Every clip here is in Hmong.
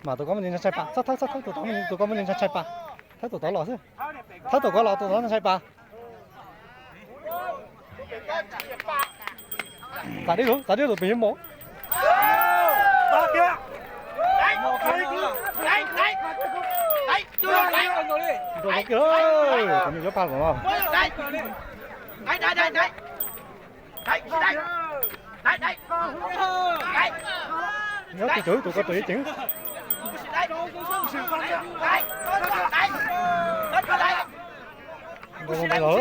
Mas tus koj muaj ntsis ntshai pas, txhob thawb, txhob thawb tus tod, tus koj muaj ntsis ntshai pas. Thawb tus tod los xwb. Thawb tus koj los, tus tod ntshai pas. Txav dib lug, txav dib lug pem yub npaum. Nyob pha los. Nyob tsis tsawg, tus ko tseem ceev. Nrau zoo ntawd los.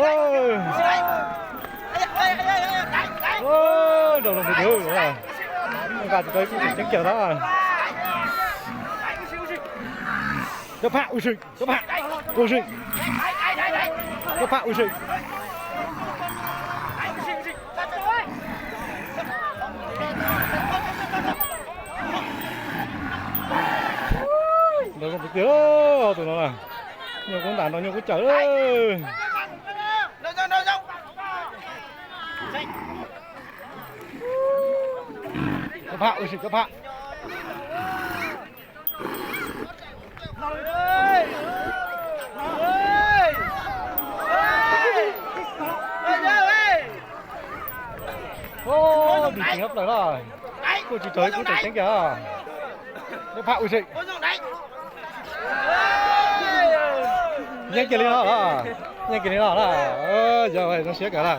Nrau zoo ntawd los. Nqa tus ko kuj tseem ceeb kiag thiab. Cov pham ua si, cov pham ua si, cov pham ua si. Nrau zoo tiag tiag tus no na. Nyuj kub ntas nrau nyuj kub cawm. Cov pham ua si, cov pham. Dim ceev ob plaws na. Kuj tsis tsawg, kuj tseem ceeb kiag. Cov pham ua si. Yeej kiag li no los, yeej kiag li no na. Yog zoo siab kawg na.